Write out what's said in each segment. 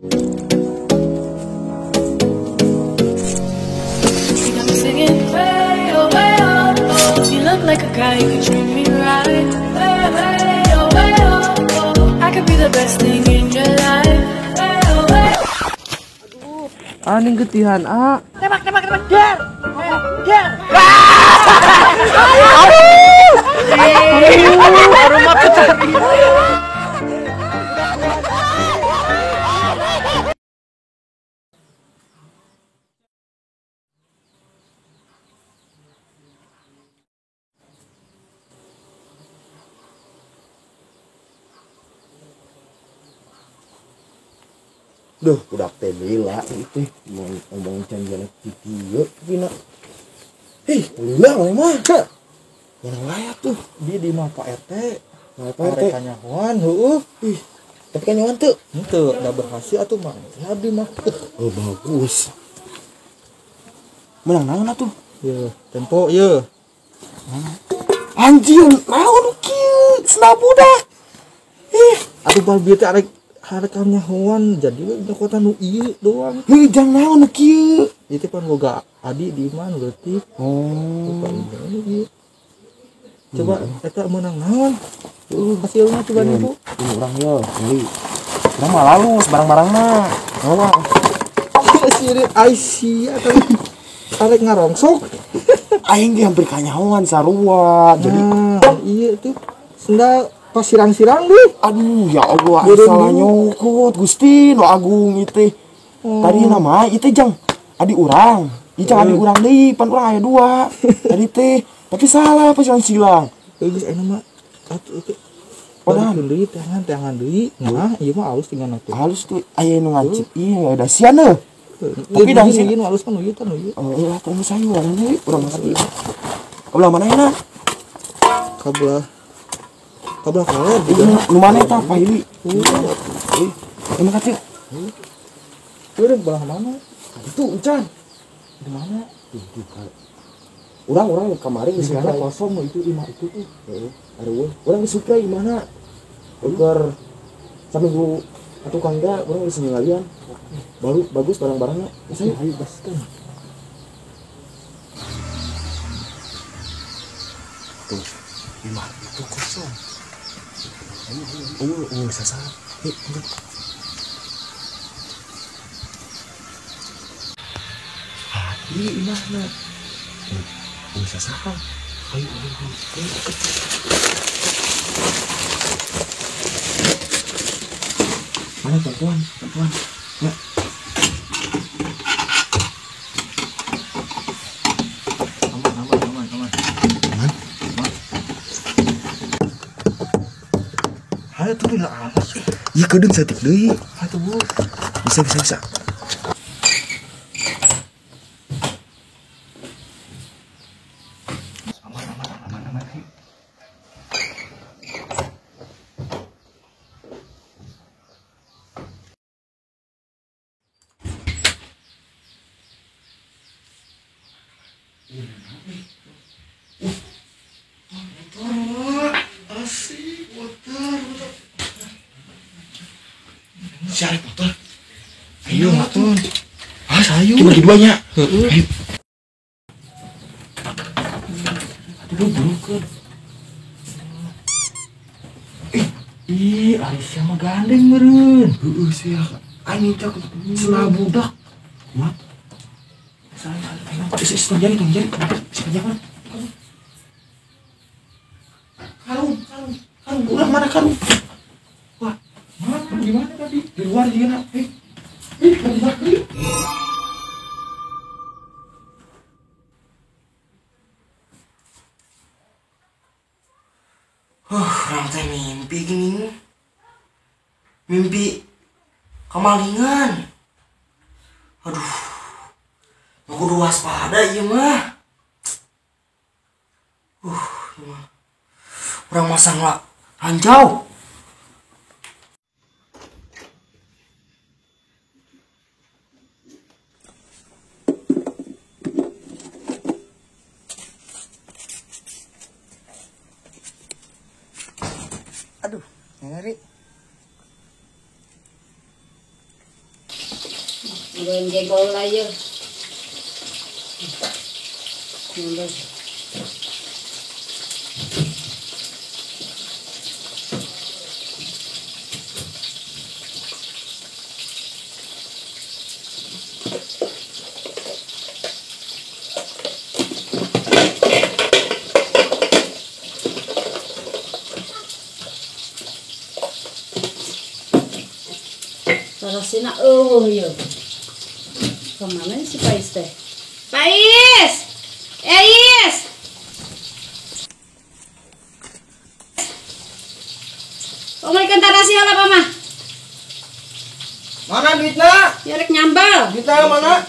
Like a guy who could treat me right. Hey, hey, oh, hey, oh, oh. I could be the best thing in your life. Hey, oh, hey. Aduh, aning getihan ah. Tembak, tembak, tembak, ger, ger. Aduh, aduh, rumah kecari. Duh, budak teh lila itu mau ngomong janjian kieu tapi na. Hih, lila mah mah. Mana wae tuh dia di imah Pak RT. Nah, Pak RT kanyahoan heueuh. Ih, tapi kanyahoan teu? Henteu, da berhasil atuh mah. Abdi mah. Oh, bagus. Menang naon atuh? Ye, tempo ye. Anjir, naon kieu? Sena budak. Ih, atuh bal bieu teh arek harekamnya hewan jadi we kota nu ieu doang. Heuh, jang naon nu kieu? Ieu teh pan boga adi di imah nu leutik. Oh. Coba eta meunang naon? Hasilna coba nipu. Ini urang ye, meuli. Urang mah lalus barang-barangna. Naon? Sirit Aisyah atau arek ngarongsok. Aing ge hampir kanyahoan sarua. Jadi iya tuh sendal pas sirang-sirang deh. Aduh ya Allah, salah nyokot Gusti nu agung itu. Tadi nama itu jang adi urang. Ieu jang adi urang deui, pan urang aya dua. Tadi teh, tapi salah pas silang-silang. Geus aya mah atuh itu. Padahal deui teangan deui. Nah, ieu mah alus tinggal atuh. Halus tuh aya nu ngancip. Iya, da sian heuh. Tapi dah sih nu alus kan nu ieu tah nu ieu. Oh, lah teh sayuran deui urang ngerti. Kabelah mana enak? Kabelah kabelah kaler nu mana eta Pak Hili? Emang kacil. Udah belah mana? Itu encan. Di mana? Tuh urang kemarin di sana kosong itu imah itu tuh. Heeh, aduh. Urang disuplai imahna. Ukur saminggu atuh kangga urang geus ningalian. Baru bagus barang-barangnya. Ayo ayo gaskeun. Tuh, imah itu kosong. Oh, salah. Enggak. Ah, ini imahna. Oh, salah. Ayo, ayo. Mana perempuan? Perempuan. Ya. Aman, aman, aman, aman. Aman? Aman. Ayo tuh bila alas. Iya kedeung saeutik deui. Atuh bu. Bisa bisa bisa. Aman aman aman aman. Asik motor. Siapa motor? Ayo motor. Ah, sayu. Bagi duanya. Heeh. Ayo. Aduh, burukeun. Ih, Aisyah mah gandeng meureun. Heeh sia. Aing teh cenah budak. Kuat. Salah, ayo. Is tong jari, tong jari. Si panjangan. Karung, karung, karung. Urang mana karung? Wah, mana? Di mana tadi? Di luar juga nak. Ih, lagi. Orang teh mimpi gini. Mimpi kemalingan. Aduh. Aku kudu waspada ieu mah. Ieu mah. Urang masang lah ranjau. Aduh, ngeri. Nggoeng jengkol lah ieu. Nyambel. Tarasina eueuh ieu. Kemana si Pais teh? Pais! Is! Pemelikan tarasi heula apa mah? Mana duitna? Ya rek nyambal. Duitna mana?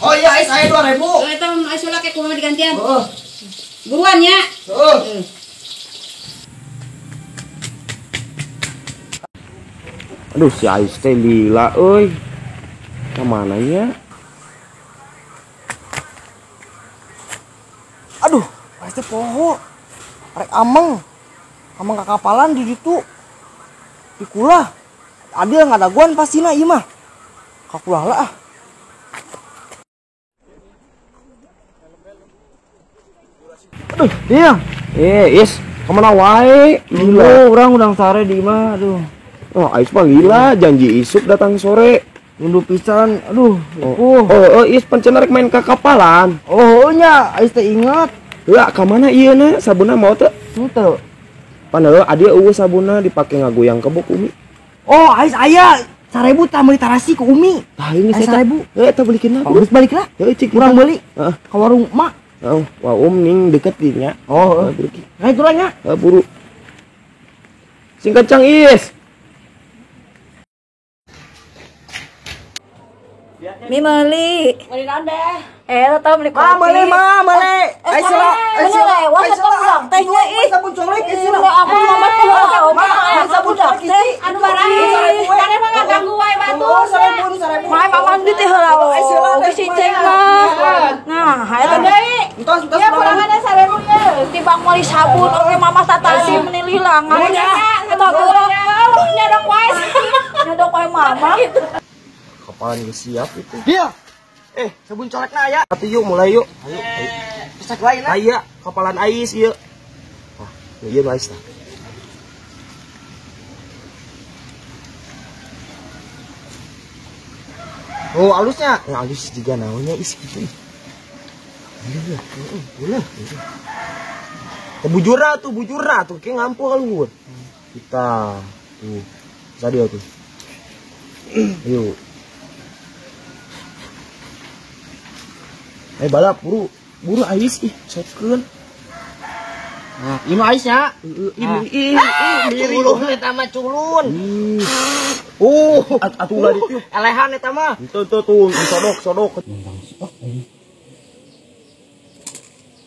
Oh iya, Ais aya 2000. Oh eta mah Ais heula ke kumaha digantian. Heeh. Buruan nya. Heeh. Aduh si Ais teh lila euy. Ka mana nya? Aduh, Ais teh poho. Rek ameng. Ameng ka kapalan di ditu. Di kulah. Adil ngadaguan pastina ieu mah. Ka kulah lah ah. Aduh, iya. Is, kemana wae? Lila, urang udang sare di imah, aduh. Oh, Ais mah lila, janji isuk datang sore. Ngunduh pisan, aduh. Oh, Is pancen rek main ka kapalan. Oh, nya, Ais teh ingat. Lah, ka mana ieu na? Sabunna mau teu? Henteu. Pan heuh adi eueuh sabunna dipake ngagoyang kebok Umi. Oh, Ais aya 1000 tah meuli tarasi ku Umi. Tah ini saya 1000. Heuh, eta belikeun lah. Geus balik lah. Heuh, cik urang beuli. Heeh. Ka warung emak. Oh, wah um ning deket di nya. Oh, heeh. Nah, itulah nya. Heuh, buru. Sing kencang, Is. Mi meuli. Meuli naon deh? Eta meuli kopi. Ma meuli, ma meuli. Ai sila, ai sila. Lewat eta budak teh nya ih. Sabun colek ai sila. Aku mama teh Ma, sabun colek teh. Anu barahi. Kare mah ngaganggu wae batur. 1000, 1000. Mah mama di teh heula. Oke si Ceng mah. Nah, eta deui. Entos, entos. Ya pulangan da 1000 ye. Tibang meuli sabun oge mama tatasi meuni lilangan. Eta nyadok wae. Nyadok wae mama. Kapalan geus siap itu. Dia. Sabun colekna aya. Atuh yuk mulai yuk. Ayo. Pesek lain ah. Aya, kapalan Ais ieu. Wah, ieu nu Ais tah. Oh, alusnya. Ya alus juga naonnya is kitu. Iya, boleh. Bujurna tuh, kayak ngampu kaluhur. Kita tuh, sadia tuh. Ayo. Balap buru, buru Ais ih, sokeun. Nah, ieu mah Aisnya. Ih, culun eta mah culun. Atuh ulah ditiup. Elehan eta mah. Tuh tuh, sodok.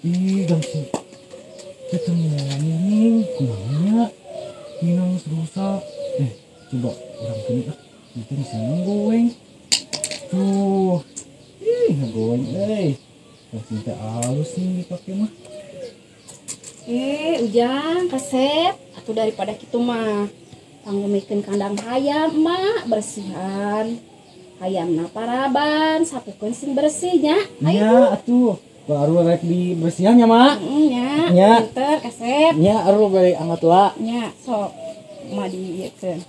Ih, gangsi. Ketemu ning, kumaha minang rusak. Coba urang kene ah. Itu bisa nggoweng. Tuh. Ih, nggoweng euy. Gangsi teh halus nih dipake mah. Ujang kasep atuh daripada kitu mah panggumikeun kandang hayam mak bersihan. Hayamna paraban, sapukeun sing bersih nya. Nya atuh. Baru rek dibersihan nya, Mak. Nya, nya. Pinter kasep. Nya aru bari angkat lah. Nya, sok mah diieukeun.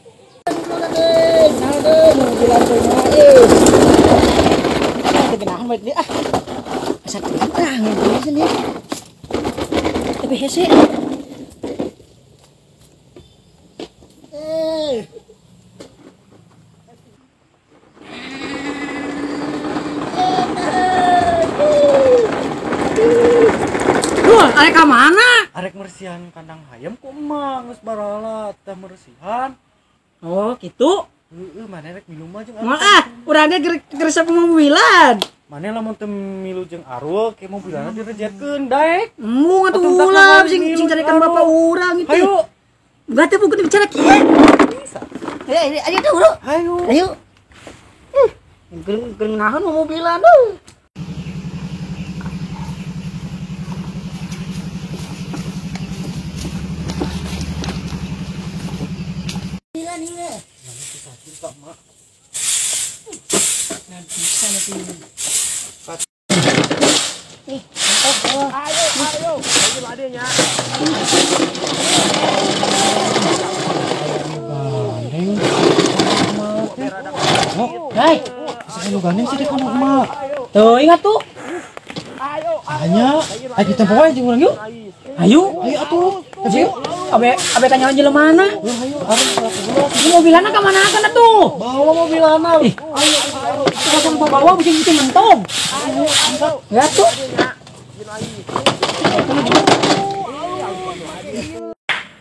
Tapi hese. Duh, arek ka mana? Arek mersihan kandang hayam kok emak geus barala teh mersihan. Oh, gitu. Heeh, mana rek milu mah jeung Moal ah, urang ge geresep mobilan. Mana lamun teu milu jeung Arul ke mobilana direjetkeun daek. Embung atuh ulah sing carikan bapak urang itu. Hayu. Enggak teh bukan bicara kieu. Bisa. Ayo tuh, bro. Hayu. Ayo. Geuning naon mobilan tuh. Nih, ayo, ayo, ayo adenya. Gandeng. Oh, hei, saya gandeng sih di kamar emak. Tuh, ingat tuh. Hanya, ayo kita bawa aja urang yuk. Ayo, ayo atuh. Ayo, abe abe tanya aja mana? Ayo, ayo, ini mobilana ka mana kan atuh? Bawa mobilana. Ih, ayo, ayo. Bawa bucin-bucin mentong. Ya tuh.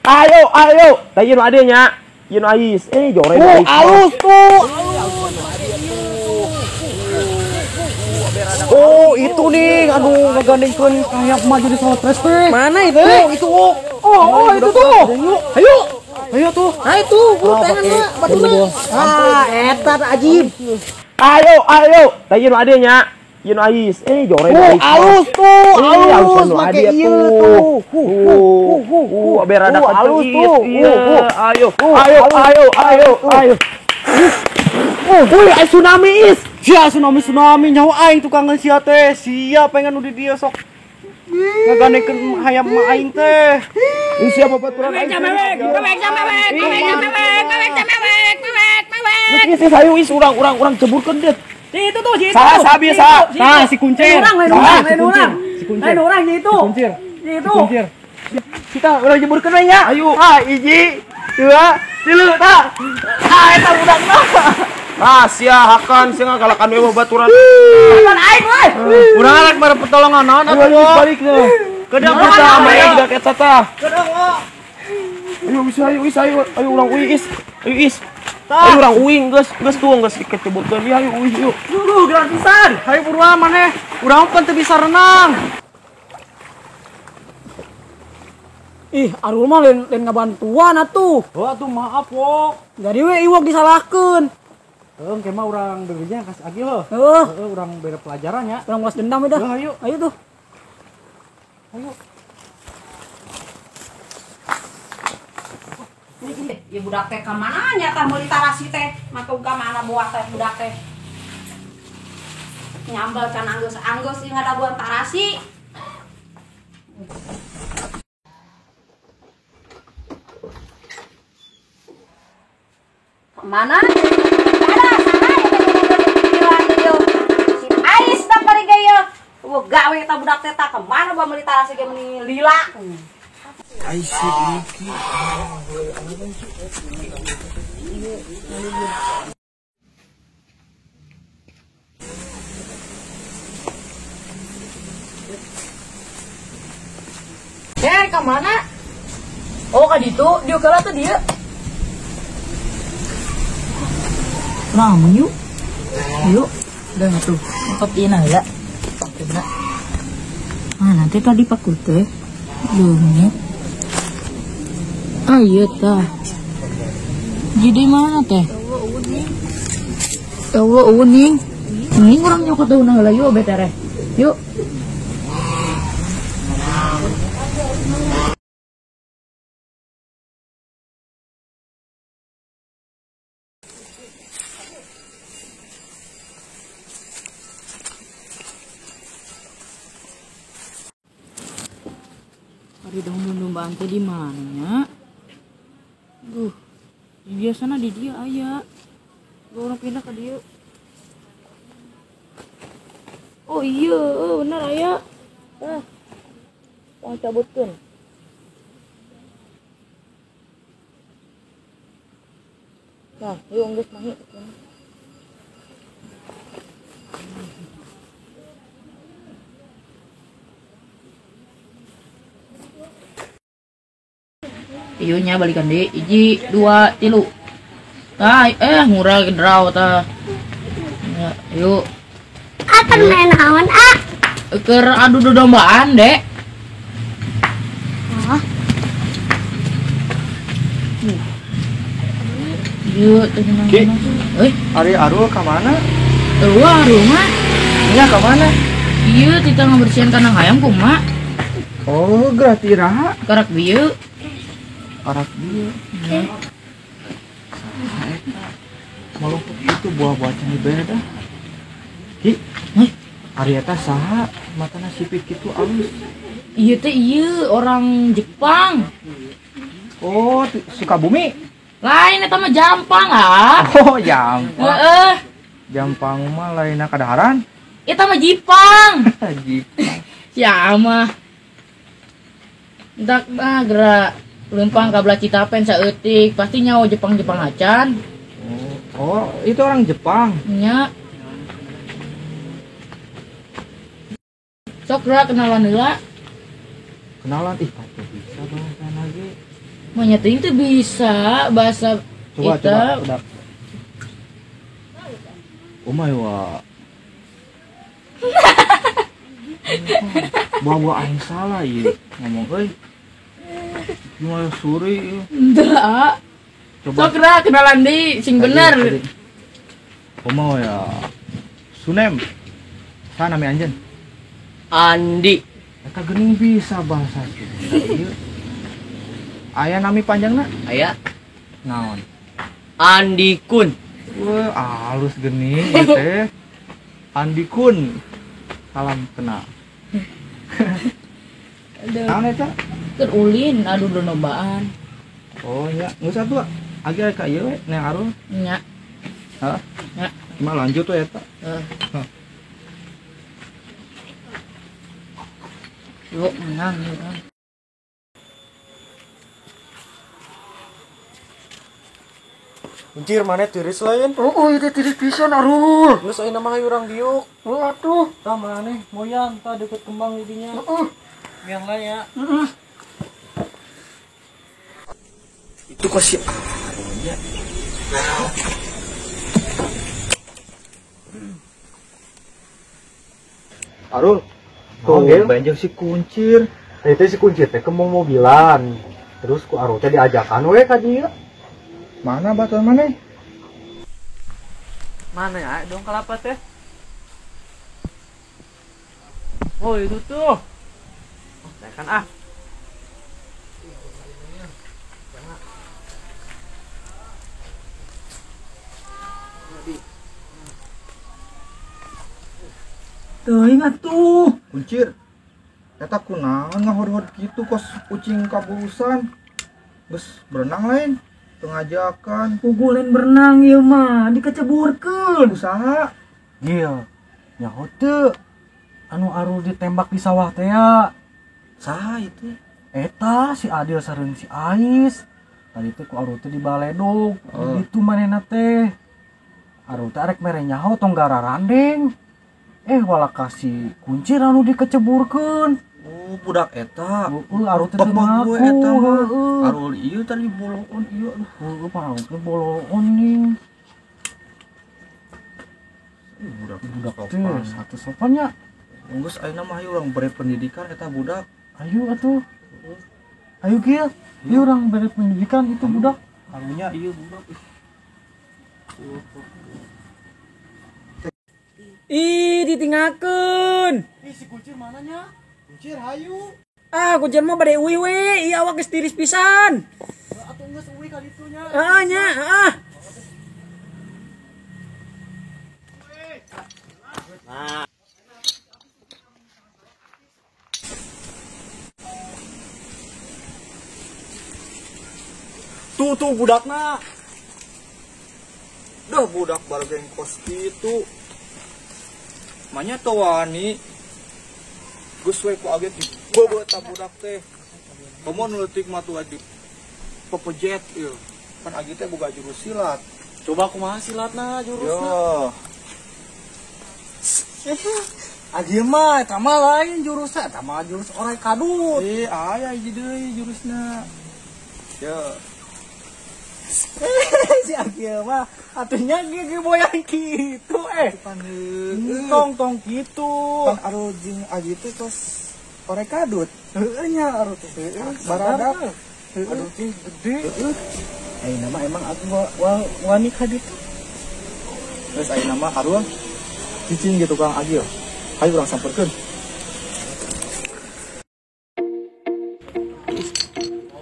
Ayo, ayo. Tah ieu nu adenya. Ieu nu ais. Jore nu ais. Alus tuh. Oh, itu nih, aduh ngegandengkeun kayak mah jadi stres teh. Mana itu? Oh, itu. Oh, itu tuh. Ayo. Ayo tuh. Nah itu, tangan mah batuna. Ah, eta ajib. Ayo, ayo. Tah ieu nu adenya. Ieu nu ais. Jore nu ais. Oh, alus tuh, alus make ieu tuh. Berada alus tuh. Ayo, ayo, ayo, ayo, ayo. Wih, ai tsunami is. Sia tsunami tsunami nyawa aing tukangan sia teh. Sia pengen udah dia sok ngagandengkeun hayam mah aing teh. Ini siapa baturan aing? Mewek, mewek, mewek, mewek, mewek, mewek, mewek, mewek. Is, ayo is urang ceburkeun deut. Si itu tuh, si itu. Saha saha biasa. Tah si kuncir. Lain orang, lain orang. Si kuncir. Lain orang si itu. Si kuncir. Si itu. Kuncir. Kita urang jeburkeun we nya. Ayo. Ah, hiji, dua, tilu, tah. Ah, eta budakna. Ah, sia hakan sia ngagalakan we baturan. Hakan aing we. Urang rek mere pertolongan naon atuh. Balik teh. Kedang kita ame budak eta tah. Kedang, Wak. Ayo wis ayo wis ayo ayo urang uih is. Ayo is. Ayo urang uing geus geus tuh geus dikecebutkeun ieu ayo uih yuk. Duh, gratisan. Hayu buruan maneh. Urang pan teu bisa renang. Ih, Arul mah lain ngabantuan atuh. Oh, atuh maaf, Wok. Jadi we iwok disalahkeun. Heeh, engke mah urang bebeja kasih agi heuh. Heeh, urang beda pelajaran ya. Urang balas dendam we dah. Ayo. Ayo tuh. Ayo. Ya budak teh ka mana nya tah meuli tarasi teh, maka ka mana buah teh budak teh. Nyambel can anggeus-anggeus ieu ngadaguan tarasi. Mana? Ada sana ya teh si Ais tah bari ge ieu. Eueuh gawe eta budak teh tah ka mana bae meuli tarasi ge meuni lila. Ais iki. Ka mana? Oh, ka ditu, dieu keula teh dieu. Namun yuk. Yuk, udah tuh. Kop ieu nah heula. Ah, nanti tadi paku teh. Leungit. Ah, iya tah. Jadi mana teh? Eueuh eueuh ning. Ning urang nyokot daun heula yuk betereh. Yuk. Ari daun dumbaan teh di mana? Duh, biasana di dia aya. Gua orang pindah ke dia. Oh iya, bener aya. Ah, mau cabutkeun. Nah, yuk geus mahi. Ieu nya balikan deui. 1 2 3. Tah, murah draw tah. Ya, yuk. Akan main naon, ah? Keur adu dodombaan, Dek. Hah? Yuk, tenang. Ki. Ari Arul ka mana? Eueuh Arul mah. Nya ka mana? Ieu tita ngabersihan kandang hayam kumaha? Oh, geura tiraha. Karak bieu. Karak bieu. Eta malupuk itu buah-buah can dibere dah. Ki, ari eta saha matana sipit kitu alus. Ieu teh ieu orang Jepang. Oh, Sukabumi. Lain eta mah Jampang ah. Oh, Jampang. Heeh. Jampang mah lainna kadaharan. Eta mah Jipang. Jipang. Ya mah. Entak mah gerak leumpang ka belah Citapen saeutik, pasti nyawa Jepang-Jepang acan. Oh, itu orang Jepang. Nya. Sok gerak kenalan heula. Kenalan ih patuh bisa bahasa lagi. Manya teuing teu bisa bahasa coba eta. Coba. Omae wa. Bawa aing salah ieu ngomong euy. Gimana suri ieu? Henteu. Coba. Sok gerak kenalan deui sing bener. Omae ya. Sunem. Saha nami anjeun? Andi. Eta geuning bisa bahasa Sunda ieu. Aya nami panjangna? Aya. Naon? Andi Kun. Wah, alus geuning ieu teh. Andi Kun. Salam kenal. Aduh. Naon eta? Keur ulin adu donombaan. Oh nya, geus atuh. Agi aya ka ieu we, Neng Arul. Nya. Hah? Nya. Cuma lanjut we eta. Heeh. Yuk, menang yuk. Kuncir mana tiris lain? Oh, itu tiris pisan Arul. Geus ayeuna mah hayu urang diuk. Oh, atuh. Tah maneh moyan tah deket kembang di dinya. Heeh. Miang lah ya. Heeh. Itu kok si Arul ya. Arul, tuh banjir si Kuncir. Tadi teh si Kuncir teh kembang mobilan. Terus ku Arul teh diajakan we ka dieu. Mana batuan mana? Mana ya dong kelapa teh? Oh itu tuh. Oh, kan ah. Teuing atuh. Kuncir. Eta kunaon ngahod-hod kitu kos kucing kaburusan. Geus berenang lain. Pengajakan pugulen berenang ieu mah dikeceburkeun. Usaha. Gil. Nyaho teu anu Arul ditembak di sawah teh ya. Saha itu? Eta si Adil sareng si Ais. Tadi teh ku Arul teh dibaledog. Oh. Ditu manehna teh. Arul teh arek mere nyaho tong gararandeng. Walaka si Kuncir anu dikeceburkeun. Oh, budak eta. Heeh, Arul teh teu Bapak ngaku. gue eta mah. Heeh. Arul ieu tadi boloon ieu. Heeh, parah teh boloon nih. Budak Budak teh sopan. satu sopannya. Geus ayeuna mah hayu urang bere pendidikan eta budak. Ayo atuh. Ayo Gil. Ieu urang bere pendidikan itu budak. Karunya ieu budak. Ih, ditinggalkeun. Ih, si Kuncir mana nya? Kuncir hayu. Ah, Kuncir mah bade uih we, ieu awak geus tiris pisan. Atuh geus uih ka ditu nya. Heeh nya, heeh. Tuh tuh budakna. Dah budak bareng kos kitu. Manya teu wani. Geus we ku age dibebeut ta budak teh. Komo nu leutik mah tuh di pepejet ieu. Pan agi teh boga jurus silat. Coba kumaha silatna jurusna? Yo. Agi mah eta mah lain jurusna, eta mah jurus orai kadut. Aya hiji deui jurusna. Yo. Si Agi mah atunya gigi boyang kitu Pan Tong tong kitu. Pan Arul jeung Agi teh tos orai kadut. Heueuh nya Arul teh. Heueuh Baradak. Aduh teh gede. Ayeuna mah emang aku wani ka ditu. Terus ayeuna mah Arul cicing gitu Kang Agil. Hayu urang samperkeun.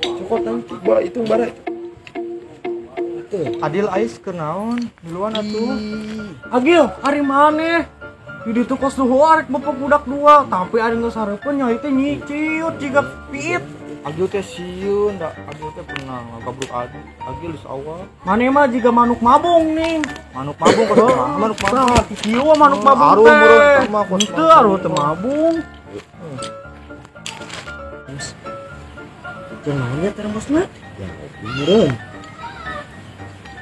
Cokot tang bara hitung bara. teu. Adil Ais keur naon? Miluan atuh. Agil, ari maneh? Di ditu kos luhu arek bepek budak dua, tapi ari geus hareupeun nyai teh nyiciut jiga piit. Agil teh sieun da, Agil teh pernah ngagabruk Adi. Agil geus awal. Maneh mah jiga manuk mabung nih. Manuk mabung kos kumaha manuk mabung? Nah, kieu manuk mabung Aruh teh. meureun teh mah kos Henteu aruh teh mabung. Jeung naon nya termosna? Ya ngopi meureun.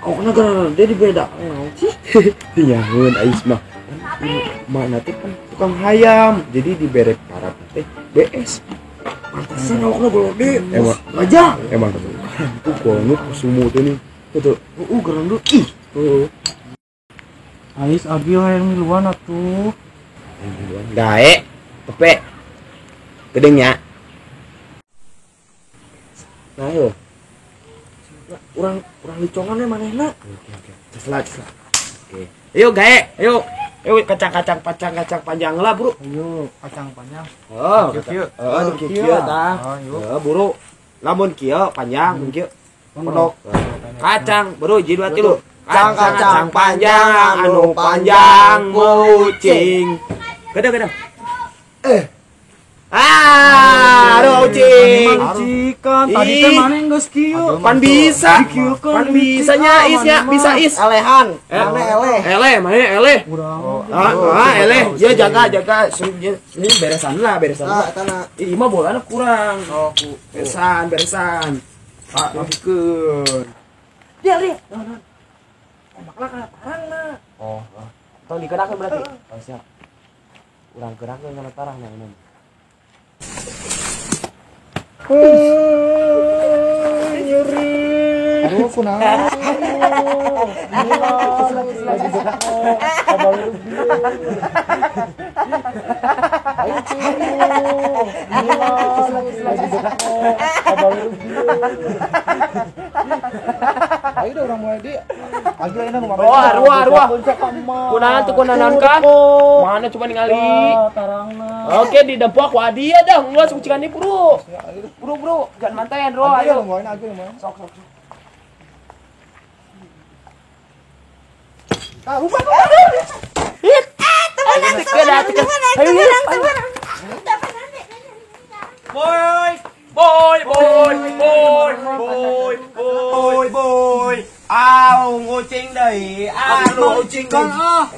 Kok gara dia dibeda naon sih? Nyaheun Ais mah. Mana teh kan tukang hayam, jadi dibere parab teh BS. Pantesan awakna golode. Emang Gajah. Emang tuh golonut sumu teh nih. Tuh. Heeh, gerendut ih. Heeh. Ais Agil hayang miluan atuh. Gae, tepe. Gedengnya. Nah, yo. Urang urang licongan we manehna. Oke, oke. Cesla, cesla. Oke. Ayo gae, ayo. Ayo kacang-kacang pacang-kacang panjang lah, Bro. Ayo, kacang panjang. Oh, Kieu-kieu. oh, nu kieu tah. Ayo. Heeh, buru. Lamun kieu panjang, mun kieu pondok. Kacang, bro, hiji dua tilu. Kacang panjang, anu panjang kucing. Gede gede. Eh. Ah, aduh ucing. Cikan, tadi teh maneh geus kieu. Pan bisa. Pan bisa nya is nya, bisa is. Elehan. Maneh eleh. Eleh, maneh eleh. Urang. Ah, eleh. Ya jaga jaga. Ini beresan lah, beresan. Tah, eta na. Ih, mah bolana kurang. Oh, ku. Beresan, beresan. Ah, rapikeun. Dia lihat. Tembaklah kana tarangna. Oh, tong digerakkeun berarti. Oh, siap. Urang gerakkeun kana tarangna ini. Nyeri. Aduh, kunaon? Ayo dah orang mulai di. Agil ayeuna nu Ruah, ruah, ruah. Kunaon tuh kunaon kah? Mana coba ningali. Oke, di dempok ku adi ya dah, geus ucikan ieu, Bro. Bro, bro, jangan manten, bro, ayo. Agil mulai. Sok, sok, sok. Ah, lupa. Hit. Boy, boy, boy, boy, boy, boy, boy. Au ngucing deui, anu ucing deui. Ah.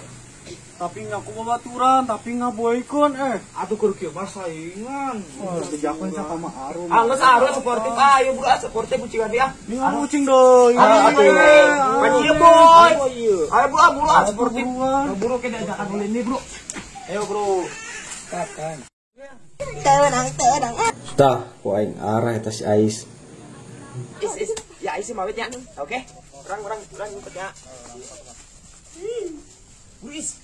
Tapi ngaku babaturan, tapi ngaboykeun eh. Atuh keur kieu mah saingan. Bejakeun sama Arum. Ah, geus Arum sportif, ayo bro, sportif ucingan dia. Ini anu ucing deui. Ayo, ayo, boy. Ayo bro, buru ah sportif. Buru ke diajakan ulin nih, Bro. Ayo, bro. Tah, ku aing arah eta si Ais. Is, is. Ya, isi mawet nya. Oke. Urang, urang, urang ngumpet nya. Bro, is.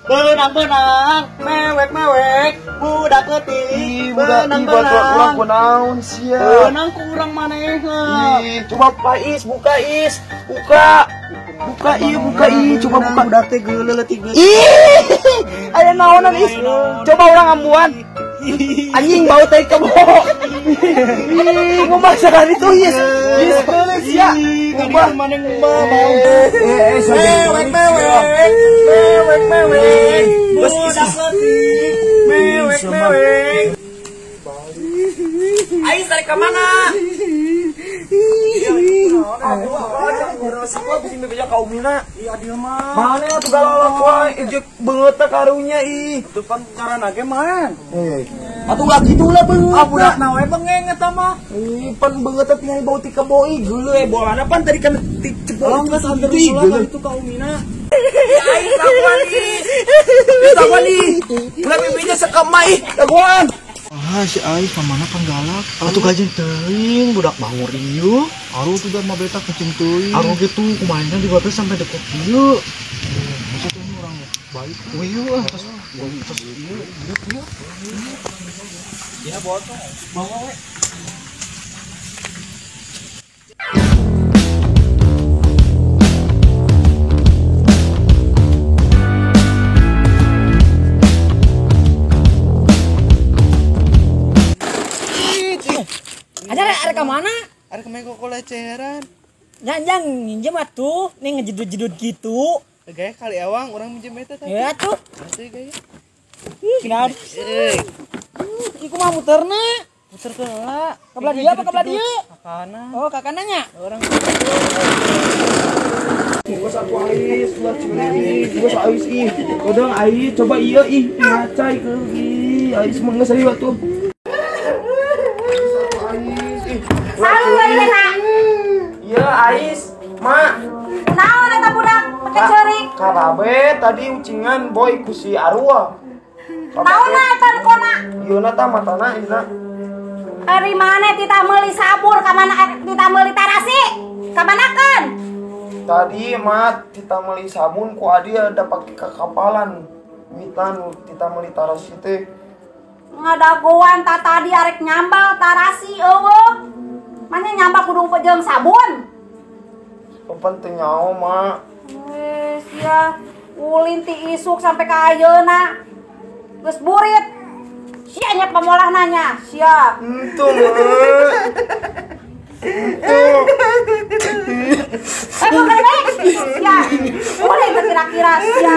Benang-benang, mewek-mewek, budak leutik, benang-benang. Urang kunaon sia? Benang ku urang manehna. Ih, coba Pak Is, buka Is, buka. Buka ieu, buka ieu, coba buka. Budak teh geuleuh leutik geus. Ih, aya naonan Is. Coba urang ambuan. Anjing bau tai kebo. Ih, ngomah sekali tuh Is. Is geuleuh sia. Ngubah maneh ngubah bau. Eh, Mewek mewek, mewek mewek, budak leutik, mewek mewek. Ais tarik ke mana? Mana tuh galak wae ejek beungeut teh karunya ih. Itu kan carana ge maen. Atuh ulah kitu lah beungeut. Ah budakna we bengeng eta mah. Ih, pan beungeut teh tinggal bau ti kebo ih geuleuh we bolana pan tadi kan ti cebol. Oh geus hampir ulah itu ka Umina. Ais lakuan ih. Lakuan ih. Ulah pipinya sekema ih, lakuan. Ah, si Ais pamana panggalak. Atuh gajen teuing budak bangor ieu. Aruh tuh mah beta kencing teuing. Aruh gitu kumaha di batas sampai deket ieu. Maksudnya ini orang baik. Wih, ah, terus terus ieu, ieu ieu. Ya botong. Bawa we. Arek ka mana? Arek main kokoleceran. Nya nginjem atuh, nih ngejedut-jedut gitu. Gaya kali ewang urang minjem eta tadi. Ya atuh. Asli gaya. Ih, kenapa? Iku mah muterna. Muter ke heula. Ka belah dieu apa ka belah dieu? Ka kanan. Oh, ka kanannya. Urang Geus atuh ais, ulah curi. Geus ais ih. Kodong ais coba ieu ih ngaca ih. Ais mah geus ayo atuh. Ais ih. Salu ayeuna. Ieu ais, Mak. Naon eta budak pake ceurik? Karabe tadi ucingan boy ku si Arwah. Naon eta kona? Ieu na tah matana ieu na. Ari maneh titah meuli sabur ka mana titah meuli tarasi? Ka manakeun? Tadi mat tita meuli sabun ku adi ada pake kakapalan. Mitan tita meuli tarasi teh. Ngadagoan ta tadi arek nyambal tarasi eueuh. Mane nyambal kudu jeung sabun. Kapan teu nyaho mak. Geus ya, ulin ti isuk sampai ka ayeuna. Geus burit. Sia nya pamolah nanya, sia. Entu mak. Entu. Eh, bukan baik. Sia. Ulin teh kira-kira sia.